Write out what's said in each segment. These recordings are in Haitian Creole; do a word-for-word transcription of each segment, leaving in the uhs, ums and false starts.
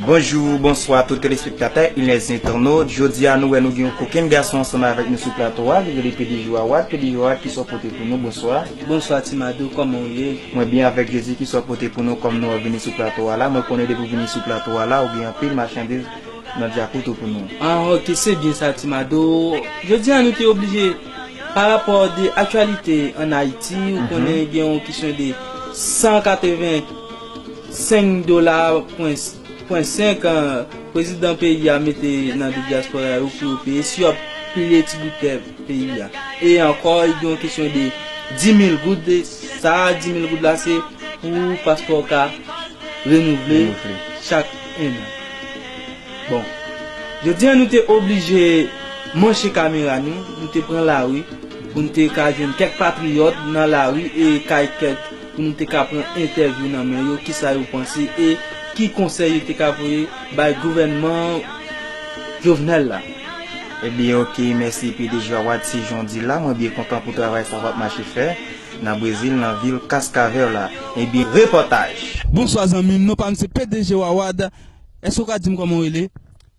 Bonjou, bonswa tout telespektatè Ilnèz Entènot. Jodi a nou wè nou gen yon kokenn gason ansanm avèk nou sou plato a, li rele P D G Wawad. P D G Wawad, kisa w pote pou nou? Bonswa. Bonswa Ti Mado, kòman w ye? Mwen byen avèk Jezi, kisa w pote pou nou kòm nou vini sou plato a la? Mwen konnen depi w vini sou plato a la, ou gen anpil machandiz nan djakout ou pou nou. Ah, ok, se byen sa, Ti Mado. Jodi a nou te oblije, pa rapò de aktyalite ann Ayiti, ou konnen gen yon kesyon de san katreven senk dola pwen, pwen senk, an, prezidan peyi a mete nan de dyaspora yo pou yo peye si y ap pile ti bout tè peyi a. E ankò, gen yon kesyon de dis mil goud, sa dis mil goud la se pou paspò w ka renouvle chak enn an. Bon, jodi a nou te oblije manche kamera nou, nou te pran lari pou nou te ka jwenn kèk patriyòt nan lari e kay kèk pou nou te ka pran entèvyou nan men yo, kisa yo panse e ki konsèy yo te ka voye bay gouvènman Jovenel la. Ebyen, ok, mèsi P D G Wawad, se jan w di la, mwen byen kontan pou travay sa w ap mache fè nan Brezil, nan vil Cascavel la. Ebyen, repòtaj. Bonswa zanmi m, non pa m se P D G Wawad. Èske w ka di m kòman w rele?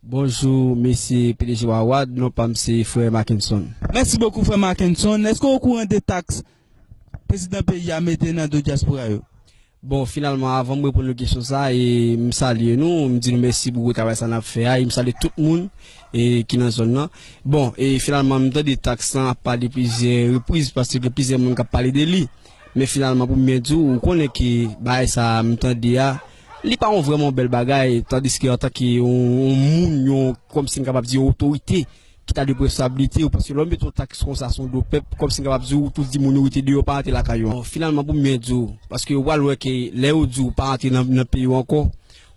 Bonjou, mesye P D G Wawad, non pa m se frè Mackenson. Mèsi bokou, frè Mackenson. Èske w okouran de taks prezidan peyi a mete nan do dyaspora yo? Bon, finalman, avan m reponn nou kesyon sa, e m salye nou, m di nou mèsi pou gwo travay sa n ap fè a, e m salye tout moun e ki nan zòn nan. Bon, e finalman, m tande taks lan ap pale plizyè repriz, paske gen plizyè moun k ap pale de li. Men finalman, pou m byen di w, ou konnen ke bagay sa a, m tande a, li pa yon vrèman bèl bagay, tandiske antanke yon, yon moun, yon, kòmsi m kapab di, yon otorite, ki ta dwe pran responsablite yo, paske lè w mete yon taks konsa sou do pèp, kòmsi m kapab di w, ou tou di moun yo rete deyò, pa rantre lakay yo. Bon, finalman, pou m byen di w, paske w pral wè ke lè yo di w pa rantre nan, nan peyi w ankò,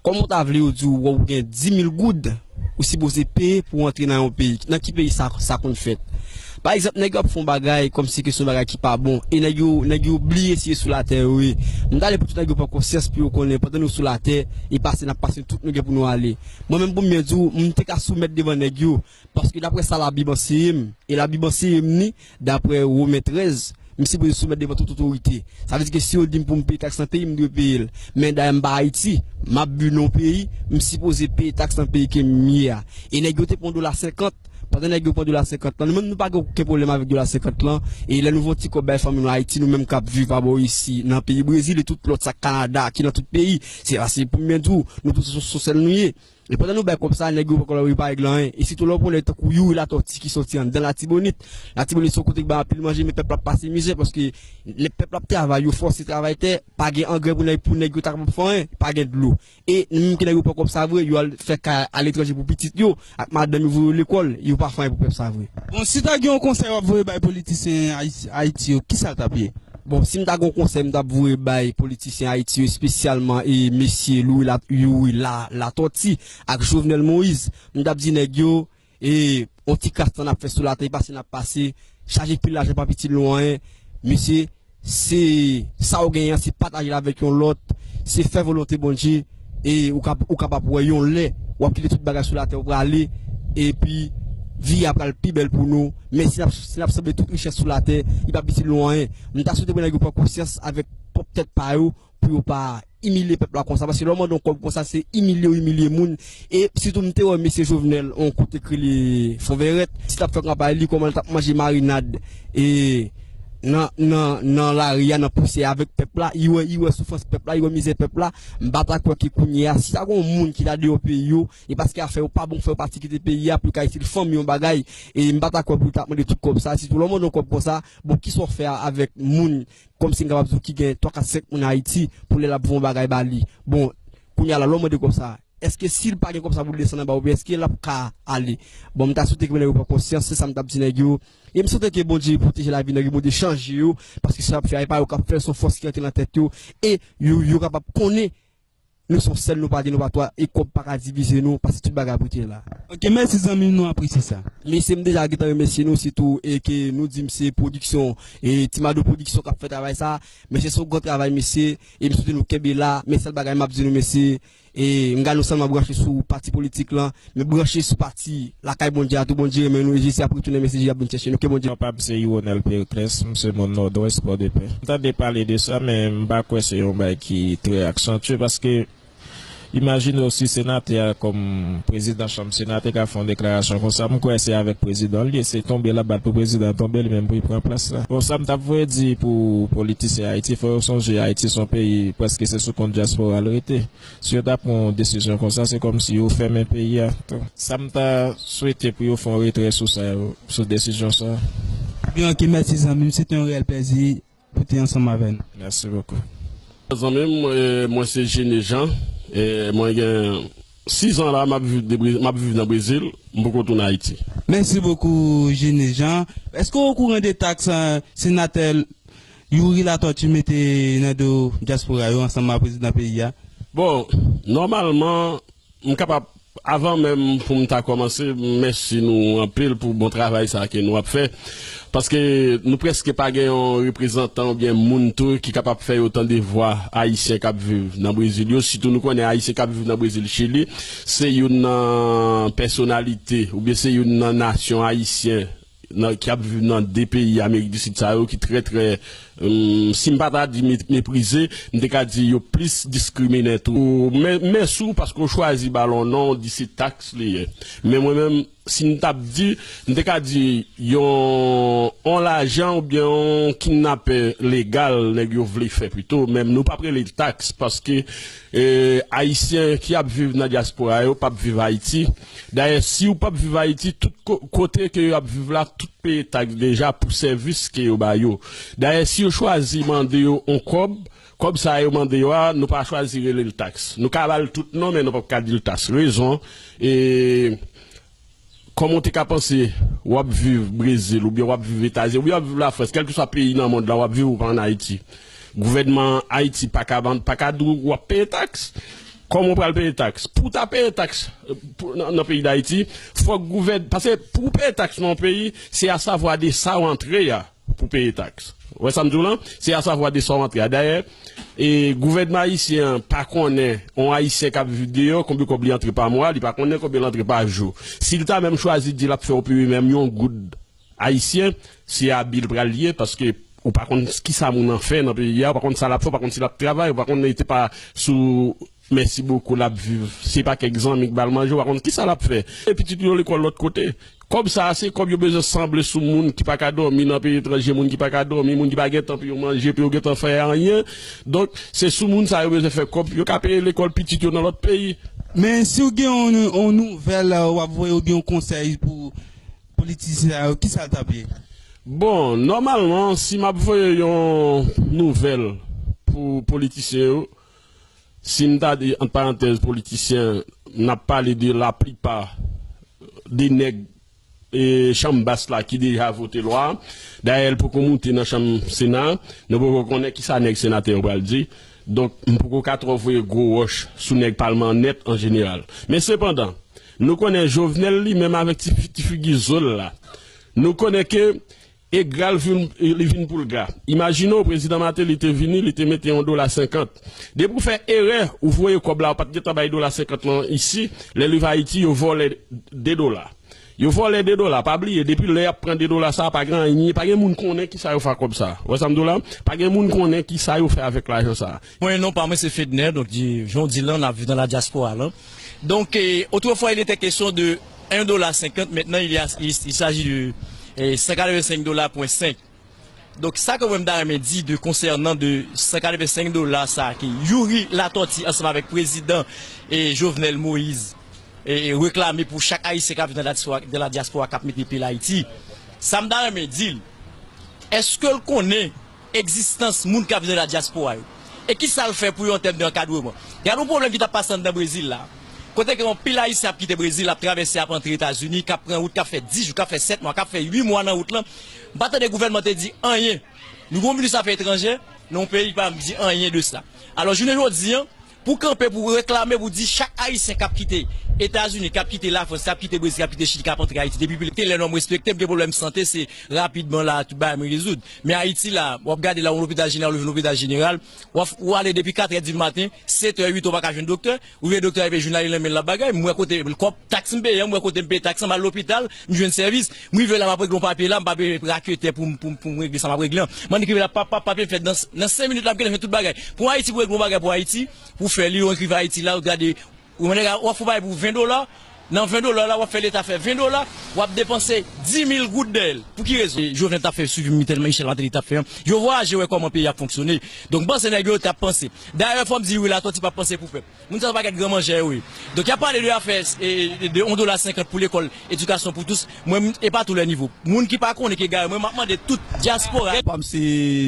kòman w ta vle yo di w, ou gen dis mil goud, ou sipoze peye pou w antre nan yon peyi? Nan ki peyi sa, sa konn fèt? Pa egzanp, nèg yo ap fè yon bagay kòmsi ke se yon bagay ki pa bon, e nèg yo, nèg yo bliye si yo sou latè yo ye. M ta vle pou tout nèg yo pran konsyans pou yo konnen, pandan nou sou latè, e pase n ap pase tout nou gen pou nou ale. Mwen menm, pou m byen di w, m te ka soumèt devan nèg yo, paske daprè sa Labib anseye m, e Labib anseye m ni, daprè Women trèz, m sipoze soumèt devan tout otorite. Sa vle di ke si yo di m pou m peye taks nan peyi m, m dwe peye l. Men dayè m pa Ayiti, m ap viv nan yon peyi, m sipoze peye taks nan peyi ke m ye a. E nèg yo te pran dola senkant, pandan nèg yo pran dola senkant lan, nou menm nou pa gen okenn pwoblèm avèk dola senkant lan, e lè nou voye yon ti kòb bay fanmi nou Ayiti, nou menm k ap viv pa bò isi, nan peyi Brezil e tout lòt sa, Kanada, ki nan tout peyi, se, se pou m byen di w, nou tout se, se sèl nou ye. E pandan nou bay kòb sa, nèg yo poko la yo pa regle anyen. E sitou lè w pran nèg tankou Youri Latòti ki sòti anndan Latibonit. Latibonit se yon kote ki bay anpil manje, men pèp la ap pase mizè paske lè pèp la ap travay, yo fòse travay tè, pa gen angrè pou nèg, pou nèg yo ta kapab fè anyen, pa gen dlo. E menm ke nèg yo pran kòb sa vre, yo al fè kay aletranje pou pitit yo, ak madanm yo voye yo lekòl, yo pa fè anyen pou pèp sa vre. Bon, si ta gen yon konsèy w ap voye bay politisyen Ayiti, Ayiti yo, kisa l t ap ye? Bon, si m ta gen yon konsèy m t ap voye bay politisyen Ayiti yo, espesyalman e mesye Youri La, Youri La, Latòti ak Jovenel Moïse, m t ap di nèg yo, e, yon ti kras tan n ap fè sou latè, e pase n ap pase, chaje pil lajan pa piti lwen, mesye, se sa w genyen an, se pataje l avèk yon lòt, se fè volonte Bondye, e ou kap-, ou kapab wè yon lè, w ap kite tout bagay sou latè, w prale, epi vi a pral pi bèl pou nou. Men si n ap, si n ap sanble tout richès sou latè, li pa piti lwen anyen. M ta swete pou nèg yo pran konsyans avèk pwòp tèt pa yo, pou yo pa imilye pèp la konsa, paske lè w mande yon kòb konsa, se imilye w imilye moun. E sitou, m te wè mesye Jovenel, yon kote k rele Fonvèrèt, si t ap fè kanpay li, kòman l t ap manje marinad, e, nan, nan, nan lari a, nan pousyè avèk pèp la, li wè, li wè soufrans pèp la, li wè mizè pèp la. M pa ta kwè ke kounye a, si ta gen yon moun ki ta deyò peyi yo, e paske afè yo pa bon, fè yo pati kite peyi a, pou yo ka itil fanmi yon bagay, e m pa ta kwè pou yo ta mande tout kòb sa, sitou lè w mande yon kòb konsa, bon, kisa w fè avèk moun, kòmsi m kapab di w ki gen twa, kat, senk moun Ayiti, pou lè l ap voye yon bagay ba li? Bon, kounye a la, lè w mande kòb sa, èske si l pa gen kòb sa pou l desann anba, oubyen èske l ap ka ale? Bon, m ta swete ke nèg yo pran konsyans, se sa m t ap di nèg yo. E m swete ke Bondye pwoteje lavi nèg yo, Bondye chanje yo, paske sa y ap fè a, e pa yo k ap fè l, se yon fòs ki rantre nan tèt yo, e yo, yo kapab konnen nou se yon sèl, nou pa de, nou pa twa, e kòb pa ka divize nou, paske tout bagay pou te la. Ok, mèsi zanmi m, nou apresye sa. Mesye, m deja gentan remèsye nou, sitou, e ke nou di m se pwodiksyon, e Ti Mado Pwodiksyon k ap fè travay sa. Mesye, se yon gran travay, mesye, e m swete nou kenbe la, men sèl bagay m ap di nou, mesye, E m gade nou sèlman branche sou pati politik lan, men branche sou pati lakay Bondye a tou. Bondye renmen nou, e Jezi ap retounen, men se Jezi ap vin chèche nou. Ke Bondye. Papa m se Ironel Pericles, m se moun Nòdwès, Pòdepè. M tande pale de sa, men m pa kwè se yon bagay ki trè aksantye, paske imajine w si senatè a, kòm prezidan chanm senatè, ka fè yon deklarasyon konsa, m kwè se avèk prezidan l ye, se tonbe l ap bat pou prezidan tonbe, li menm pou l pran plas la. Bon, sa m t ap voye di pou politisyen Ayiti, fò yo sonje Ayiti se yon peyi, prèske se sou kont dyaspora l rete. Si yo ta pran yon desizyon konsa, se kòmsi yo fèmen peyi a tou. Sa m ta swete pou yo fè yon retrè sou sa yo, sou desizyon sa. Byen, ok, mèsi zanmi m, se te yon reyèl plèzi pou te ansanm avè nou. Mèsi bokou. Zanmi m, eh, mwen se Gene Jean, eh, mwen gen sis an la, m ap viv de Bre-, m ap viv nan Brezil, m poko tounen Ayiti. Mèsi bokou, Gene Jean. Èske w okouran de taks, eh, senatè Youri Latortue mete nan do dyaspora yo ansanm ak prezidan peyi a? Bon, nòmalman, m kapab, avan menm pou m ta kòmanse, mèsi nou anpil pou bon travay sa ke nou ap fè. Paske nou prèske pa gen yon reprezantan oubyen moun tou ki kapab fè yo tande vwa Ayisyen k ap viv nan Brezil yo. Sitou nou konnen Ayisyen k ap viv nan Brezil, Chili, se youn nan pèsonalite oubyen se youn nan nasyon ayisyen nan, ki ap viv nan de peyi Amerik di Sid sa yo ki trè, trè, hum, si m pa ta di me-, meprize, m te ka di yo plis diskriminen tou. Men, mèsi w paske w chwazi ba l yon non, w di se taks li ye. Men mwen menm, si m t ap di, m te ka di yon, yon lajan oubyen yon kidnapè legal nèg yo vle fè pito, men nou p ap rele l taks paske, eh, Ayisyen ki ap viv nan dyaspora yo p ap viv Ayiti. Dayè, si w p ap viv Ayiti, tout ko-, kote ke yo ap viv la, tout peye taks deja pou sèvis ke yo ba yo. Dayè, si yo chwazi mande yo on kòb, kòb sa yo mande yo a, nou pa chwazi rele l taks. Nou ka ba l tout non, men nou p ap ka di l taks. Rezon, e, kòman w te ka panse w ap viv Brezil, oubyen w ap viv Etazini, oubyen w ap viv Lafrans, kèlkeswa peyi nan mond la w ap viv, ou pa ann Ayiti. Gouvènman Ayiti pa ka ban-, pa ka di w w ap peye taks. Kòman w pral peye taks? Pou w ta peye taks, eh, pou, nan, nan peyi Dayiti, fòk gouvèn-, paske pou w peye taks nan yon peyi, se asavwa de sa w antre a pou peye taks. Ou wè sa m di w lan? Se asavwa de sa w antre a. Dayè, e, gouvènman ayisyen an pa konnen yon Ayisyen k ap viv deyò, konbyen kòb li antre pa mwa, li pa konnen konbyen l antre pa jou. Si l ta menm chwazi di l ap fè yon peye menm yon goud ayisyen, se abi l pral ye, paske ou pa konn kisa moun nan fè nan peyi a, ou pa konn sa l ap fè, ou pa konn si l ap travay, ou pa konn li te pa sou mèsi bokou l ap viv, se pa kèk zanmi k ba l manje, ou pa konn kisa l ap fè. E pitit yo lekòl lòt kote. Kòb sa a, se kòb yo bezwen sanble sou moun ki pa ka dòmi nan peyi etranje, moun ki pa ka dòmi, moun ki pa gen tan pou yo manje, pou yo gen tan fè anyen. Donk, se sou moun sa yo bezwen fè kòb, yo ka peye lekòl pitit yo nan lòt peyi. Men si w gen yon, yon nouvèl, w ap voye oubyen yon konsèy pou politisyen sa yo, kisa l t ap ye? Bon, nòmalman, si m ap voye yon nouvèl pou politisyen yo, si m ta di, ant parantèz, politisyen, n ap pale de laplipa de nèg, e, chanm bas la ki deja vote lwa a. Dayè, l poko moute nan chanm Sena a. Nou poko konnen kisa nèg senatè yo pral di. Donk, m poko ka twò voye gwo wòch sou nèg palman an nèt an jeneral. Men sepandan, nou konnen Jovenel li menm avèk ti, ti figi zo l la. Nou konnen ke e gra l vin, li vin pou l gra. Imajine w, prezidan Martelly te vini, li te mete yon dola senkant. Depi w fè erè, ou voye kòb la, ou pa t gentan bay dola senkant lan isi, lè l rive Ayiti, yo vòlè de dola. Yo vòlè de dola, pa bliye, depi lè y ap pran de dola sa, pa gen anyen, pa gen moun konnen kisa yo fè ak kòb sa. Ou wè sa m di w la? Pa gen moun konnen kisa yo fè avèk lajan sa. Mwen, non pa mwen, se Fedner, donk, di, jan w di lan, n ap viv nan la diaspora lan. Donc, eh, autrefois, il était question de un dollar cinquante, maintenant, il y a, il, il s'agit de, eh, cent quatre-vingt-cinq dollars point cinq. Donk, sa ke mwen m ta renmen di de konsènan de san katrevensenk dola sa ke Youri Latortue ansanm avèk prezidan, eh, Jovenel Moïse, eh, reklame pou chak Ayisyen k ap viv nan la diaspora, nan la diaspora k ap mete pye l Ayiti. Sa m ta renmen di l, èske l konnen egzistans moun k ap viv nan la diaspora yo? E kisa l fè pou yo an tèm de ankadreman? Gade yon pwoblèm ki t ap pase anndan Brezil la. Kote ke anpil Ayisyen ap kite Brezil, ap travèse, ap antre Etazini, k ap pran wout, k ap fè dis jou, k ap fè sèt mwa, k ap fè uit mwa nan wout lan. M pa tande gouvènman te di anyen. Nou gen yon minis afè etranjè nan yon peyi ki pa di anyen de sa. Alò, jounen jodi an, pou kanpe, pou reklame, pou di chak Ayisyen k ap kite Etazini, k ap kite Lafrans, k ap kite Brezil, k ap kite Chili, k ap antre Ayiti, depi pil te lè nonm respekte m, gen pwoblèm sante, se rapidman la, tout bagay mwen rezoud. Men Ayiti la, w ap gade la, yon lopital jeneral, ou jwenn lopital jeneral, w ap, ou ale depi katrè di maten, setè, uitè, ou pa ka jwenn doktè, ou veye doktè a rive, jounalis lan men l ap bagay, m wè kote kòb taks m peye, m wè kote m peye taks lan, m al lopital, m jwenn sèvis, m rive la, m ap regle yon papye la, m pa bezwen raketè pou m, pou m, pou m regle sa m ap regle an. M annik rive la, pap, pap, papye m fèt, nan, nan senk minit la, m gentan jwenn tout bagay. Pou Ayiti, pou regle yon bagay pou Ayiti, pou fè li, ou annik rive Ayiti la, ou gade, ou mande, w ap fè yon bagay pou ven dola, nan ven dola la, w ap fè Leta fè ven dola, w ap depanse dis mil goud dèyè l. Pou ki rezon? E Jovenel t ap fè swivi m, li tèlman, Michel Martelly t ap fè an. Yo vwayaje wè kòman peyi ap fonksyone. Donk, m panse nèg yo t ap panse. Dayè, fò m di wi, Latòti p ap panse pou pèp. Moun sa yo pa gèt gran manjè yo ye. Donk, y ap pale de afè, e, de yon dola senkant pou lekòl, edikasyon pou tous. Mwen, m, e pa tou lè nivo. Moun ki pa konnen ki egare, mwen, m ap mande tout dyaspora. Pa m se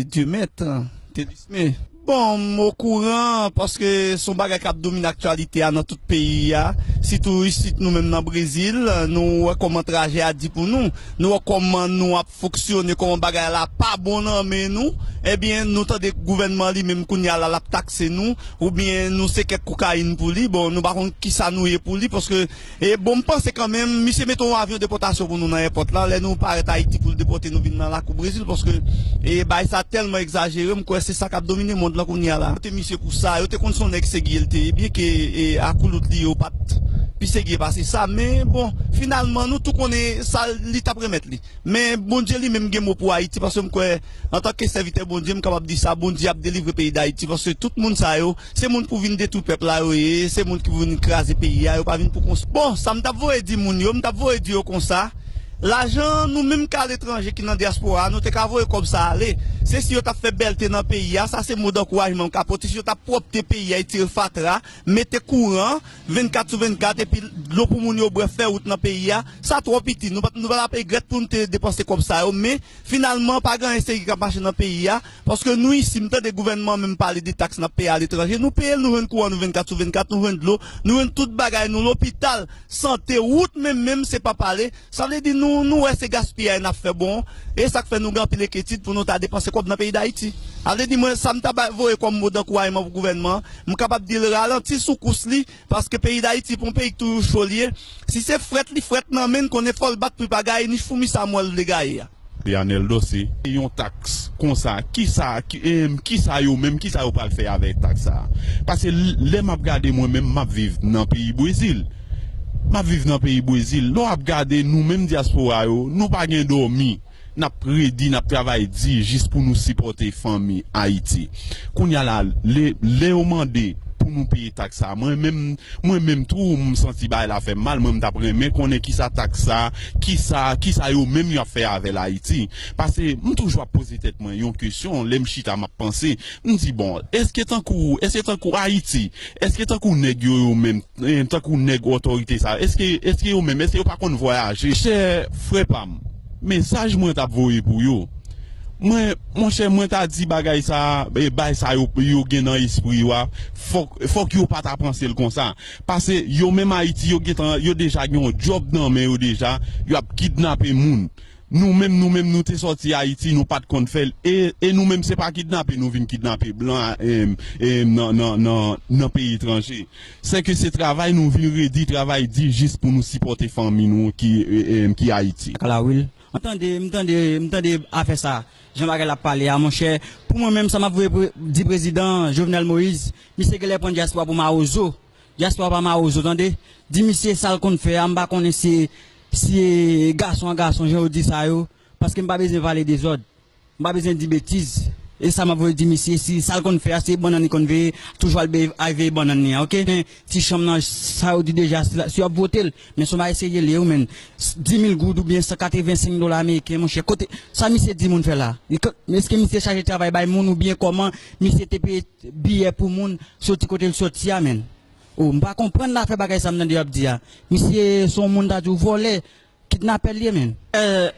Dieumet, Tedisme. Bon, m okouran, paske se yon bagay k ap domine aktyalite a nan tout peyi a. Sitou isit, nou menm nan Brezil, nou wè kòman trajè a di pou nou. Nou wè kòman nou ap fonksyone, kòman bagay la pa bon nan men nou. Ebyen, nou tande gouvènman li menm kounye a la, l ap takse nou, oubyen nou se kèk kokayin pou li. Bon, nou pa konn kisa nou ye pou li, paske, e bon, m panse kanmenm, misye mete yon avyon depòtasyon pou nou nan èpòt la. Lè nou parèt Ayiti pou l depòte nou vin nan lakou Brezil, paske, e, bagay sa tèlman egzajere, m kwè se sa k ap domine mond lan kounye a la. Yo te misye pou sa, yo te konn se yon nèg serye l te ye, byenke, e, akoulout li yo pa t pi serye pase sa, men bon, finalman, nou tou konnen sa li t ap remèt li. Men Bondye li menm gen mo pou Ayiti, paske m kwè, antanke sèvitè Bondye, m kapab di sa, Bondye ap delivre peyi Dayiti, paske tout moun sa yo, se moun pou vin detwi pèp la yo ye, se moun ki pou vin kraze peyi a, yo pa vin pou konstwi. Bon, sa m t ap voye di moun yo, m t ap voye di yo konsa, lajan nou menm k aletranje, ki nan dyaspora a, nou te ka voye kòb sa ale. Se si yo t ap fè bèlte nan peyi a, sa se mo dankourajman m ka pote, si yo t ap pwòpte peyi a, retire fatra, mete kouran, vennkat sou vennkat, epi dlo pou moun yo bwè, fè wout nan peyi a, sa twò piti. Nou pa, nou pa t ap regrèt pou nou te depanse kòb sa yo, men finalman, pa gen anyen serye k ap mache nan peyi a, paske nou isi, m tande gouvènman menm pale de taks n ap peye aletranje, nou peye l, nou jwenn kouran nou vennkat sou vennkat, nou jwenn dlo, nou jwenn tout bagay nou, lopital, sante, wout menm, menm, se pa pale. Sa vle di nou, nou wè se gaspiyay n ap fè bon, e sa k fè nou gen anpil enkyetid pou nou ta depanse kòb nan peyi Dayiti. Sa vle di mwen, sa m ta bay, voye kòm mo dankourajman pou gouvènman an, m kapab di l ralanti sou kous li, paske peyi Dayiti, pou yon peyi ki toujou cho li ye, si se frèt li frèt nan men n, konnen fò l bat pou l pa gaye nich foumi sa m wè l vle gaye a. Lionel Dossé, yon taks konsa, kisa, ki, em, kisa yo menm, kisa yo pral fè avèk taks sa a? Paske l-, lè m ap gade mwen menm, m ap viv nan peyi Brezil. M ap viv nan peyi Brezil. Lè w ap gade nou menm dyaspora yo, nou pa gen dòmi. N ap redi, n ap travay di jis pou nou sipòte fanmi Ayiti. Kounye a la, lè, lè yo mande pou nou peye taks sa, mwen menm, mwen menm tou, m santi bagay la fè m mal, mwen m t ap renmen konnen kisa taks sa, kisa, kisa yo menm y ap fè avè l Ayiti. Paske m toujou ap poze tèt mwen yon kesyon, lè m chita m ap panse, m di, bon, èske tankou, èske tankou Ayiti, èske tankou nèg yo, yo menm, eh, tankou nèg otorite sa, èske, èske yo menm, èske yo pa konn vwayaje? Chè frè pa m, mesaj mwen t ap voye pou yo. Mwen, monchè, mwen ta di bagay sa, e, bagay sa yo, yo gen nan espri yo a, fòk, fòk yo pa ta panse l konsa. Paske yo menm Ayiti, yo gentan, yo deja gen yon djòb nan men yo deja, y ap kidnape moun. Nou menm, nou menm, nou te sòti Ayiti, nou pa t konn fè l. E, e nou menm, se pa kidnape nou vin kidnape blan, em, em, nan, nan, nan, nan peyi etranje. Sèke se travay nou vin redi, travay di jis pou nou sipòte fanmi nou ki, em, ki Ayiti. Kalawil. M tande, m tande, m tande afè sa, jan bagay la ap pale a, monchè. Pou mwen menm, sa m ap voye pre-, di prezidan Jovenel Moïse, misye genlè pran dyaspora pou mawozo. Dyaspora pa mawozo, tande. Di misye sa l konn fè a, m pa konnen si, si e gason a gason, jan yo di sa yo, paske m pa bezwen pale dezòd. M pa bezwen di betiz. E sa m ap voye di misye, si sa l konn fè a, se bannann li konn veye, toujou al be-, al veye bannann li an, oke? Men ti chanm nan, sa yo di deja, si la, si yo ap vote l, men se yon bagay serye li ye, wi, men. Dis mil goud oubyen san katrevensenk dola ameriken, monchè, kote, sa misye di moun fè la? Li ko-, èske misye chache travay bay moun oubyen kòman misye te peye biyè pou moun soti kote l soti a, menn? O, m pa konprann afè bagay sa m tande y ap di a. Misye se yon moun ta di w vòlè, kidnapè l ye, menn. Eh,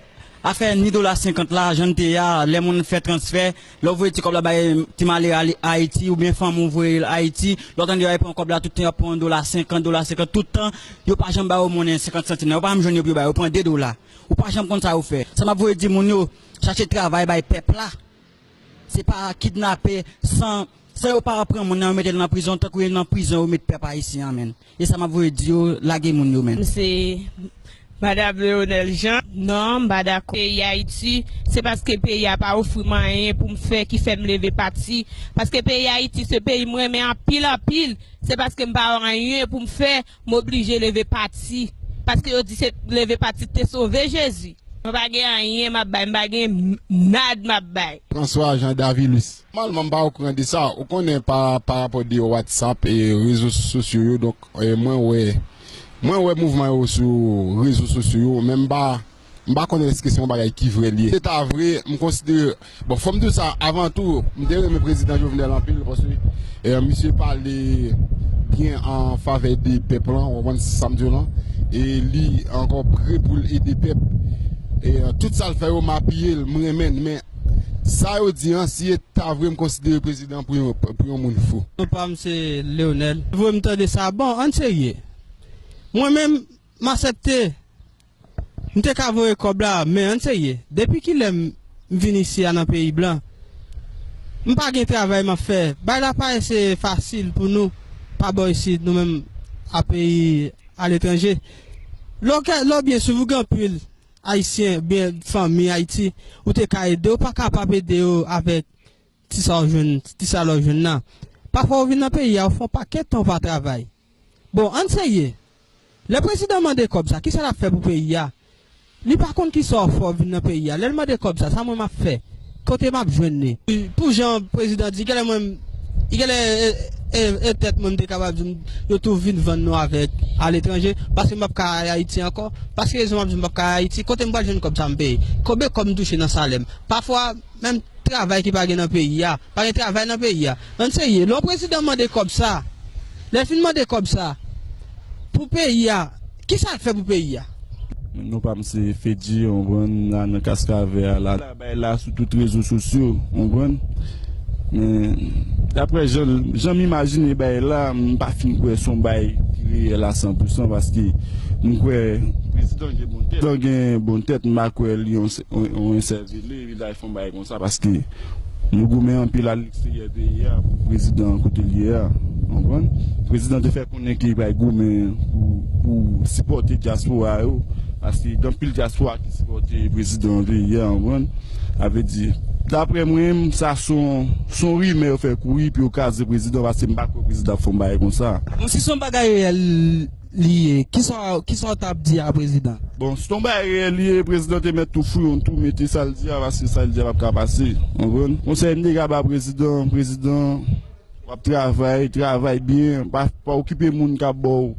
afè ni dola senkant la, jan l te ye a, lè moun fè transfè, lè w voye ti kòb la bay Ti Malera Ayiti, oubyen fanmi w voye l Ayiti, lè w tande y ap pran kòb la, tout tan y ap pran yon dola senkant, dola senkant, tout tan, yo pa janm ba yo monnen senkant santim nan, yo pa janm jwenn yo pou yo ba yo, yo pran de dola. Ou pa janm konn sa yo fè. Sa m ap voye di moun yo, chache travay bay pèp la. Se pa kidnape san, San yo pa pran moun nan, yo mete l nan prizon, tankou e nan prizon yo met pèp ayisyen an, menn. E sa m ap voye di yo, lage moun yo, menn. M se Madanm Leonel Jean. Non, m pa dakò. Peyi Ayiti, se paske peyi a pa ofri m anyen pou m fè ki fè m leve pati. Paske peyi Ayiti se peyi m renmen anpil, anpil. Se paske m pa wè anyen pou m fè, m oblije leve pati. Paske yo di se leve pati te sove Jezi. Mwen pa gen anyen m ap bay, m pa gen nad m ap bay. François Jean Davilus. Nòmalman, m pa okouran de sa. Ou konnen pa, pa rapò de WhatsApp e rezo sosyo yo, donk, e, mwen wè, mwen wè mouvman yo sou rezo sosyo yo, men m pa, m pa konnen èske se yon bagay ki vrè li ye. Se ta vre, m konsidere, bon, fò m di w sa, avan tou, m te renmen prezidan Jovenel anpil, paske, e, misye pale byen an favè de pèp lan, ou konprann sa m di w lan, e li ankò pre pou l ede pèp. E, e, tout sa l fè yo, m apiye l, m renmen l, men sa yo di an, si e ta vre, m konsidere prezidan pou yon, pou yon moun fou. Non pa m se Leonel. Vre m tande sa. Bon, ann serye. Mwen menm, m aksepte. M te ka voye kòb la, men ann serye. Depi kilè m, m vin isi a nan peyi blan? M pa gen travay m ap fè. Bay la pa ese fasil pou nou, pa bò isit, nou menm a peyi aletranje. Lè w gen, lè w byen swiv, ou gen anpil Ayisyen, byen fanmi Ayiti, ou te ka ede, ou pa kapab ede yo avèk ti sa w jwenn, ti sa lè w jwenn nan. Pafwa ou vin nan peyi a, ou fè yon pakèt tan ou pa travay. Bon, ann serye. Lè prezidan mande kòb sa, kisa l ap fè pou peyi a? Li pa konn kisa w fè w vin nan peyi a. Lè l mande kòb sa, sa mwen m ap fè? Kote m ap jwenn li? Pou jan prezidan di, genlè mwen, genlè, e, e, e tèt mwen m te kapab di m, yo tou vin vann nou avèk aletranje, paske m p ap ka al Ayiti ankò. Paske rezon m ap di m p ap ka al Ayiti, kote m pral jwenn kòb sa m peye? Konbyen kòb m touche nan salè m? Pafwa, menm travay ki pa gen nan peyi a. Pa gen travay nan peyi a. Ann serye, lè yon prezidan mande kòb sa, lè l fin mande kòb sa, pou peyi a, kisa l fè pou peyi a? Non pa m se Fedji, w konprann, la nan Kaskavè a, la, la bay la sou tout rezo sosyo, w konprann? Men, daprè jan, jan m imajine bay la, m pa fin kwè se yon bay ki reyèl a san pou san, paske m kwè prezidan gen bon tèt. Prezidan gen bon tèt, m pa kwè li yon, yon, yon sèvile, li la fè yon bay konsa, paske nou goumen anpil a leksteryè peyi a pou prezidan an kote l ye a. Ou konprann? Prezidan te fè konnen ke li pral goumen pou, pou sipòte dyaspora yo, paske gen anpil dyaspora ki sipòte prezidan peyi a, ou konprann? Sa vle di, daprè mwen, sa se yon, se yon rimè yo fè kouri pou yo kraze prezidan, paske m pa kwè prezidan ap fè yon bagay konsa. Bon, si se yon bagay reyèl li ye, kisa, kisa w t ap di a prezidan? Bon, si se yon bagay reyèl li ye, prezidan te mèt tou fouye yon tou, mete sa l di a, paske sa l di a p ap ka pase. Ou konprann? Konsèy m te ka ba prezidan, prezidan, w ap travay, travay byen, pa, pa okipe moun k ap ba w,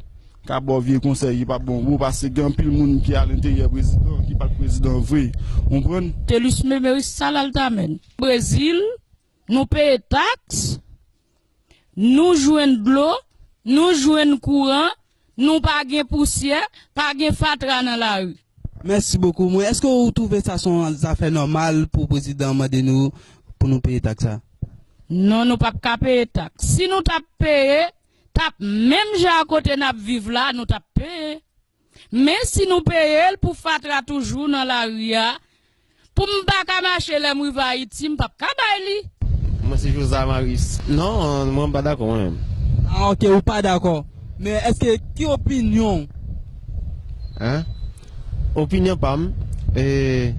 k ap ba w vye konsèy ki p ap bon pou ou, paske gen anpil moun ki alenteryè prezidan, ki pa t prezidan vre. Ou konprann? Telus Memeris, Salaltamen. Brezil, nou peye taks, nou jwenn dlo, nou jwenn kouran, nou pa gen pousyè, pa gen fatra nan lari. Mèsi bokou. Mwen, èske ou twouve sa se yon zafè nòmal pou prezidan mande nou pou nou peye taks sa? Non, nou p ap ka peye taks. Si nou t ap peye, t ap menm jan a kote n ap viv la, nou t ap peye. Men si nou peye l pou fatra toujou nan lari a, pou m pa ka mache lè m rive Ayiti, m p ap ka bay li. Mwen se Josa Maris. Non, mwen m pa dakò mwen menm. Ah, ok, ou pa dakò. Men èske, ki opinyon w? Hein? Opinyon pa m, e,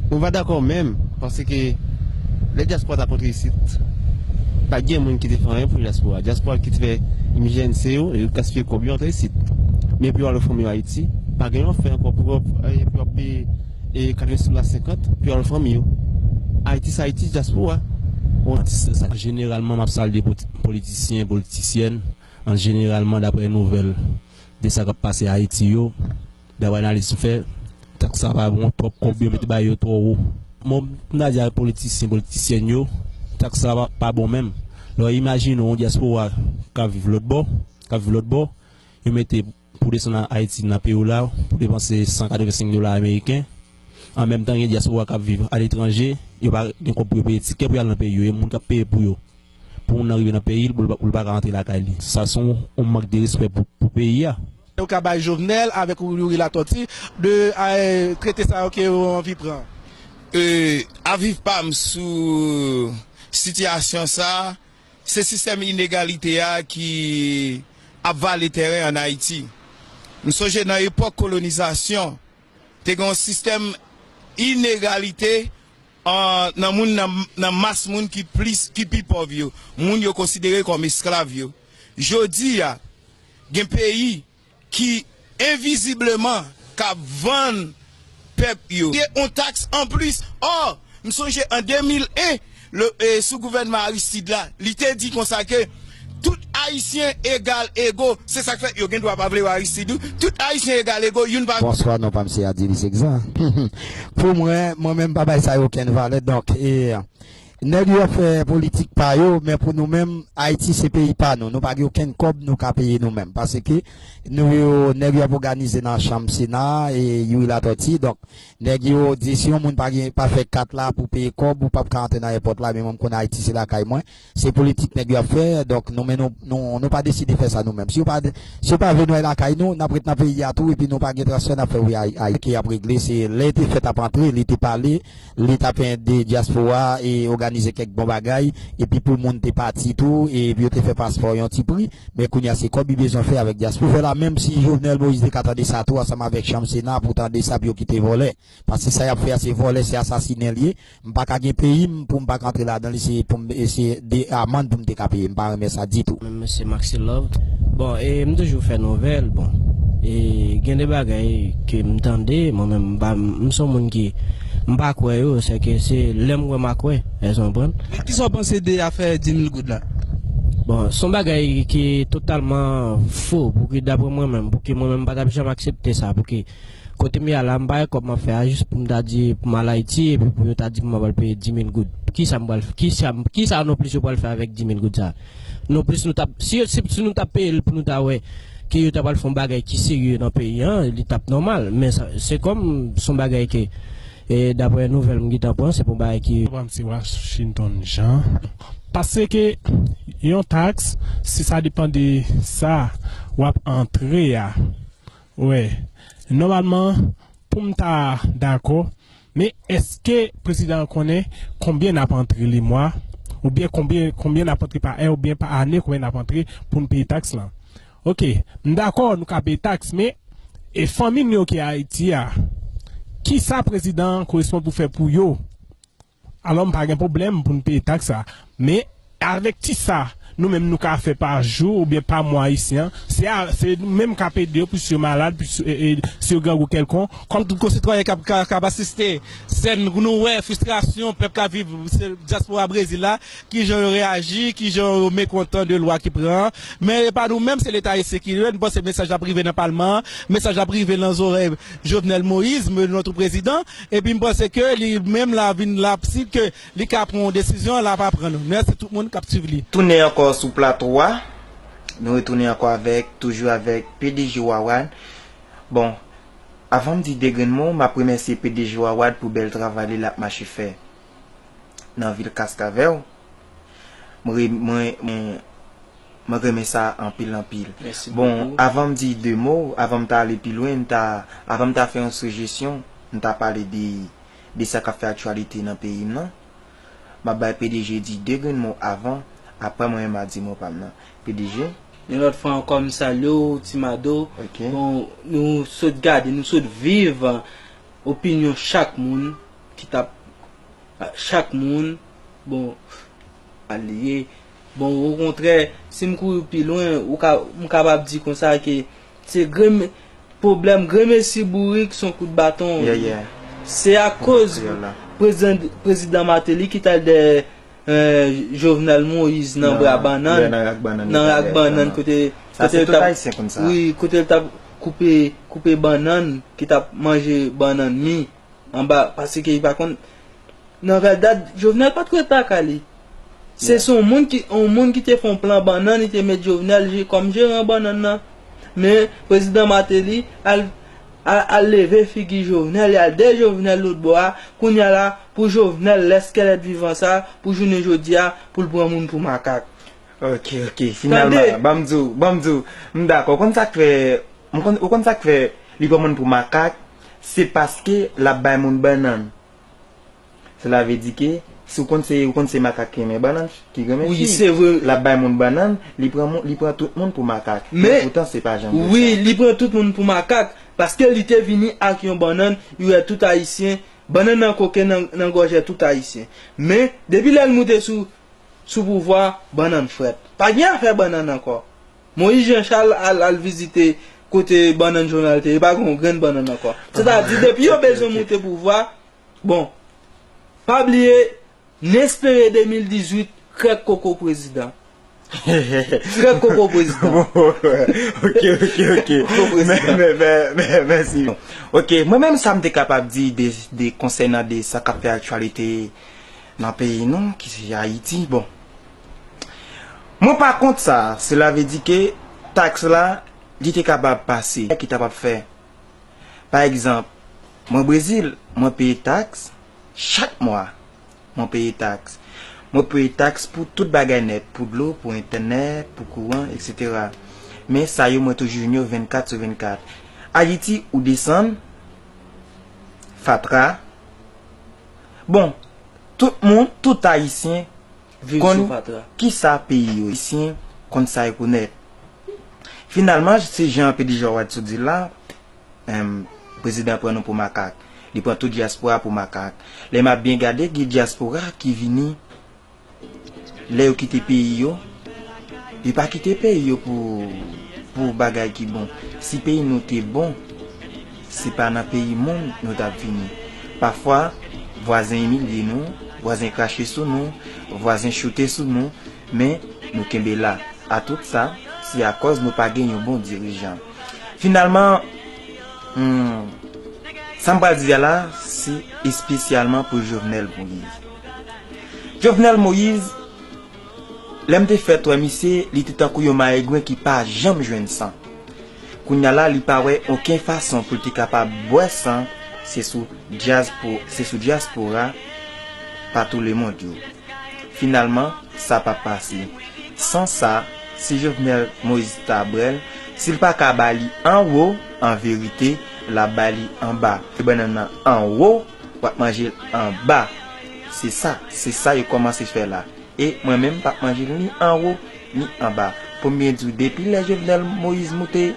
mwen pa dakò menm, paske lè dyaspora ta kontre isit, pa t gen moun ki te fè anyen pou dyaspora. Dyaspora ki te fè M G N C yo, yo gaspiye kòb yo antre isit. Men pou yo al ofranm yo Ayiti, pa gen yon fè ankò pou yo, e, pou yo ap peye, e, katreven sou la senkant pou yo al ofranm yo. Ayiti se Ayiti, dyaspora. Bon, atis sa. Jeneralman, m ap salye poti-, politisyen, politisyèn, an jeneralman, daprè nouvèl de sa k ap pase Ayiti yo, daprè analiz m fè, taks la pa bon, twòp kòb yo mete bay yo twò wo. Bon, m ta di a politisyen, politisyèn yo, taks la pa, pa bon menm. Lè w imajine w yon dyaspora k ap viv lòt bò, k ap viv lòt bò, yo mete pou desann Ayiti nan peyi w la, pou depanse san katrevensenk dola ameriken. An menm tan, gen dyaspora k ap viv aletranje, yo pa gen kòb pou yo peye tikè pou y al nan peyi yo, e moun k ap peye pou yo. Pou moun nan rive nan peyi l, pou l pa, pou l pa ka rantre lakay li. Sa se yon, yon mank de respè pou, pou peyi a. Yo ka bay Jovenel avèk Youri Latortue de, eh, trete sa yo ke yo anvi pran. E, avi pa m sou sitiyasyon sa a, Se sistèm inegalite a ki ap vale tèren ann Ayiti. M sonje nan epòk kolonizasyon, te gen yon sistèm inegalite, an, nan moun, nan, nan mas moun ki plis, ki pi pòv yo. Moun yo konsidere kòm esklav yo. Jodi a, gen peyi ki envizibleman k ap vann pèp yo. Gen yon taks anplis. Ò, m sonje an de mil en, le, e, sou gouvènman Aristide la, li te di konsa ke tout Ayisyen egal ego. Se sa k fè yo gen dwa pa vle wè Aristide wi. Tout Ayisyen egal ego, youn pa. Bonswa, non pa m se Adilis Egzan. Pou mwen, mwen menm pa bay sa yo okenn valè. Donk, e, nèg yo ap fè politik pa yo, men pou nou menm, Ayiti se peyi pa nou. Nou pa gen okenn kòb nou ka peye nou menm. Paske nou yo, nèg yo ap òganize nan chanm Sena, e Youri Latortue. Donk, nèg yo di si yon moun pa gen, pa fè kat la pou peye kòb, ou p ap ka antre nan èpòt la, men mwen m konnen Ayiti se lakay mwen. Se politik nèg yo ap fè, donk nou, men nou, nou, nou pa deside fè sa nou menm. Si yo pa, si yo pa vle nou al lakay nou, n ap ret nan peyi a tou, epi nou pa gen transfè n ap fè wi Ay-, Ay-, ke y ap regle, se lè te fèt ap antre, li te pale, li t ap ede dyaspora e òganize kèk bon bagay, epi pou moun te pati tou, epi yo te fè paspò yon ti pri, men kounye a se kòb li bezwen fè avèk dyaspora. Pou fè la, menm si Jovenel Moïse te ka tande sa tou, ansanm avèk chanm Sena, pou tande sa, pou yo kite vòlè. Paske sa y ap fè a, se vòlè, se asasinen l ye. M pa ka gen peyi m pou m pa ka antre ladan li, se pou m, e se de amann pou m te ka peye. M pa renmen sa ditou. Mwen, se Maxi Love. Bon, e m toujou fè nouvèl, bon. E gen de bagay ke m tande, mwen menm, m pa, m se yon moun ki, m pa kwè yo, se ke se lè m wè m a kwè, èske w konprann? Men kisa w panse de afè dis mil goud la? Bon, se yon bagay ki totalman fo, pou ki, daprè mwen menm, pou ki mwen menm, m pa t ap janm aksepte sa, pou ki kote m ye a la, m pa wè kòb m ap fè a, jis pou m ta di pou m al Ayiti, epi pou yo ta di pou m al peye dis mil goud. Kisa m pral, kisa, kisa non plis yo pral fè avèk dis mil goud sa? Non plis nou t ap, si, si, si nou t ap peye l pou nou ta wè ke yo ta pral fè yon bagay ki serye nan peyi an, li t ap nòmal. Men sa, se kòm se yon bagay ke, e, daprè nouvèl m gentan pran, se pou yon bagay ki. Pwogram se Washington Jean. Paske yon taks, si sa depann de sa w ap antre a, Wè, nòmalman, pou m ta dakò, men èske prezidan an konnen konbyen n ap antre lemwa, oubyen konbyen, konbyen n ap antre pa è, oubyen pa ane, konbyen n ap antre pou n peye taks lan? Oke, m dakò, nou ka peye taks, men e fanmi nou yo ki Ayiti a, kisa prezidan an koresponn pou fè pou yo? Alò, m pa gen pwoblèm pou n peye taks sa. Men, avèk ti sa, nou menm nou ka fè pa jou oubyen pa mwa isi an, se a, se nou menm k ap ede yo pou si yo malad, pou si, e, e, si yo grangou kèlkonk. Kòm tout konsitwayen k ap, k ap, k ap asiste sèn, nou wè fristrasyon pèp k ap viv, se dyaspora Brezil la, kijan yo reyaji, kijan yo mekontan de lwa ki pran an. Men e pa nou menm, se Leta ayisyen ki lwen. M panse mesaj la ap rive nan palman an, mesaj la ap rive nan zòrèy Jovenel Moïse, notre président. Epi m panse ke li menm la vin la, si ke li ka pran yon desizyon, l ap aprann nou. Mèsi tout moun k ap swiv li. Tounen ankò sou plato a. Nou retounen ankò avèk, toujou avèk P D G Wawad. Bon, avan m di de grenn mo, m ap remèsye P D G Wawad pou bèl travay li l ap mache fè nan vil Kaskavèl. Mwen, mwen, mwen, mwen renmen sa anpil, anpil. Mèsi bokou. Bon, avan m di de mo, avan m ta ale pi lwen, m ta, avan m ta fè yon sijesyon, m ta pale de, de sa k ap fè aktyalite nan peyi m nan. M ap bay P D G di de grenn mo avan, apre mwen menm m a di mo pa m nan. P D G? Yon lòt fwa ankò, m salye w, Ti Mado. Ok. Bon, nou sot gade, nou sot viv opinyon chak moun ki t ap, chak moun, bon, aliye. Bon, okontrè, si m kouri pi lwen, ou ka, m kapab di konsa ke se grenn, pwoblèm grenn mesi bourik se yon kout baton. Yeah, yeah. Se akoz prezidan, prezidan Martelly ki t al dèyè, eh, Jovenel Moïse nan bra bannann, nan rak bannann, kote, kote l t ap, wi, kote l t ap koupe, koupe bannann, ki t ap manje bannann mi anba, paske li pa konn. Nan vèdad, Jovenel pa t ret lakay li. Se, yeah, se yon moun ki, yon moun ki te fè yon plan bannann, li te met Jovenel je-, kòm jeran bannann nan. Men, prezidan Martelly al, al, al leve figi Jovenel, li al dèyè Jovenel lòt bò a. Kounye a la, pou Jovenel, lèskèlèt vivan sa, pou jounen jodi a, pou l pran moun pou makak. Ok, ok, finalman, tande, ban m di w, ban m di w, m dakò. Ou konn sa k fè, m konn, ou konn sa k fè li pran moun pou makak? Se paske l ap bay moun bannann. Sela vle di ke Si w konn se, ou konn se makak ki renmen bannann, ki renmen fi. Wi, se vre. L ap bay moun bannann, li pran moun, li pran tout moun pou makak. Men, poutan, se pa janm de wi, sa. Li pran tout moun pou makak, paske li te vini ak yon bannann, li wè tout Ayisyen, bannann nan koke nan, nan gòjè tout Ayisyen. Men, depi lè l moute sou, sou pouvwa, bannann frèt. Pa gen afè bannann ankò. Moyiz Jan Chal al, al vizite kote bannann Jovenel te ye, pa gen yon grenn bannann ankò. Sètadi, depi yo bezwen moute pouvwa, bon, pa bliye, n espere de mil dizuit, krèk koko prezidan. Krèk koko prezidan. Ok, ok, ok. Koko prezidan. Mè, mè, mè, mè, mèsi. Ok, mwen menm sa m te kapab di de, de konsènan de sa k ap fè aktyalite nan peyi nou, ki se Ayiti. Bon. Mwen pa kont sa, sela vle di ke taks la, li te kapab pase, ki t ap ap fè. Pa egzanp, mwen Brezil, mwen peye taks chak mwa. Mwen peye taks. Mwen peye taks pou tout bagay nèt, pou dlo, pou entènèt, pou kouran, etsetera. Men sa yo mwen toujou jwenn yo vennkat sou vennkat. Ayiti, ou desann, fatra. Bon, tout moun, tout Ayisyen konn kisa peyi yo, Ayisyen konn sa yo konèt. Finalman, se jan P D G Howard Soudil la, Em, prezidan pran nou pou makak. Li pran tout dyaspora pou makak. Lè m ap byen gade, gen dyaspora ki vini, lè yo kite peyi yo, yo pa kite peyi yo pou, pou bagay ki bon. Si peyi nou te bon, se pa nan peyi moun nou t ap vini. Pafwa, vwazen imilye nou, vwazen krache sou nou, vwazen choute sou nou, men nou kenbe la. A tout sa, se akòz nou pa gen yon bon dirijan. Finalman, hmm, sa m pral di a la, se espesyalman pou Jovenel Moïse. Jovenel Moïse, lè m te fèt wè misye, li te tankou yon mayegwen ki pa janm jwenn san. Kounye a la, li pa wè okenn fason pou l te kapab bwè san, se sou dyaspo-, se sou dyaspora pa tou lemonn yo. Finalman, sa p ap pase. San sa, si Jovenel Moïse ta bwè l, si l pa ka ba li anwo, an verite, l ap ba li anba. E bannann nan anwo, w ap manje l anba. Se sa, se sa yo kòmanse fè la. E mwen menm, m p ap manje l ni anwo, ni anba. Pou m byen di w, depi lè Jovenel Moïse moute,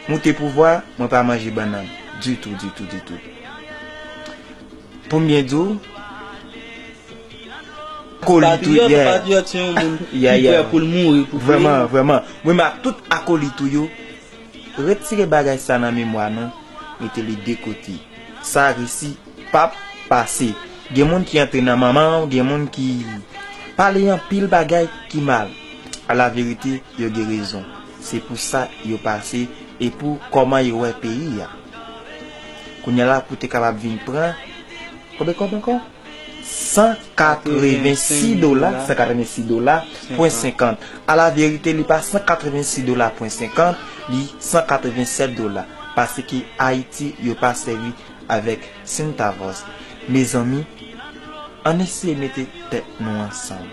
moute pouvwa, mwen pa manje bannann. Ditou, ditou, ditou. Pou m byen di w, Akolit ou ye. Patriyòt, patriyòt se yon moun ki prè pou l mouri pou peyi. Vrèman, vrèman. Mwen menm ak tout akolit ou yo, retire bagay sa nan memwa nou, mete li de kote. Sa resi p ap pase. Gen moun ki antre nan manman w, gen moun ki pale anpil bagay ki mal. A la verite, yo gen rezon. Se pou sa yo pase e pou kòman yo wè peyi a. Kounye a la pou te kapab vin pran, konbyen kòb ankò? San katrevensis dola, san katrevensis dola, pwen senkant. A la verite, li pa san katrevensis dola pwen senkant, li san katrevensèt dola. Paske Ayiti, yo pa sèvi avèk centavos. Mezanmi, ann eseye mete tèt nou ansanm.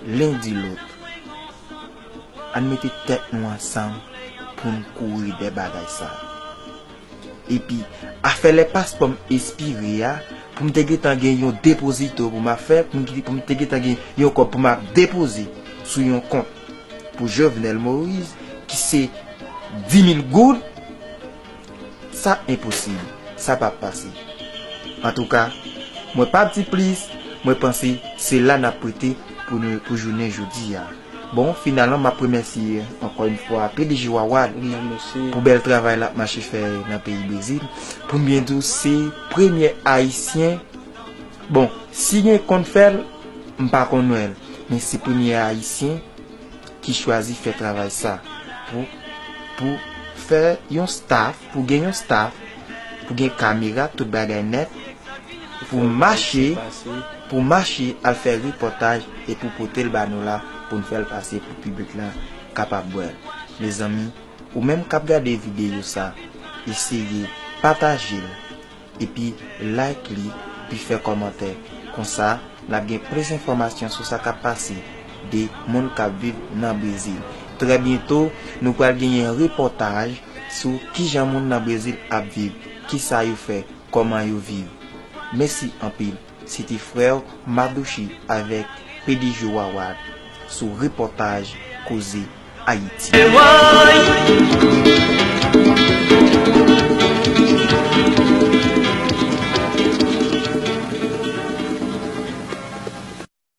L'un dit l'autre. Ann mete tèt nou ansanm pou n kouri dè bagay sa. Epi, afè lè paspò m espire a, pou m te gentan gen yon depozito pou m ap fè, pou m, pou m te gentan gen yon kòb pou m ap depoze sou yon kont pou Jovenel Moïse, ki se dis mil goud, sa enposib. Sa p ap pase. Antouka, mwen p ap di plis, mwen panse se la n ap rete pou nou, pou jounen jodi a. Bon, finalman, m ap remèsye ankò yon fwa P D G Wawad pou bèl travay l ap mache fè nan peyi Brezil. Pou m byen di w, se premye Ayisyen, bon, si gen konn fè l, m pa konn wè l, men se premye Ayisyen ki chwazi fè travay sa pou, pou fè yon staff, pou gen yon staff, pou gen kamera, tout bagay nèt, pou mache, pou mache al fè repòtaj e pou pote l ba nou la pou n fè l pase pou piblik la kapab wè l. Mezanmi, ou menm k ap gade videyo sa, eseye pataje l, epi like li, epi fè kòmantè. Konsa, n ap gen plis enfòmasyon sou sa k ap pase de moun k ap viv nan Brezil. Trè byento, nou pral genyen repòtaj sou kijan moun nan Brezil ap viv, kisa yo fè, kòman yo viv. Mèsi anpil. Se te frè w Madouchi avèk P D G Wawad sou repòtaj Koze Ayiti.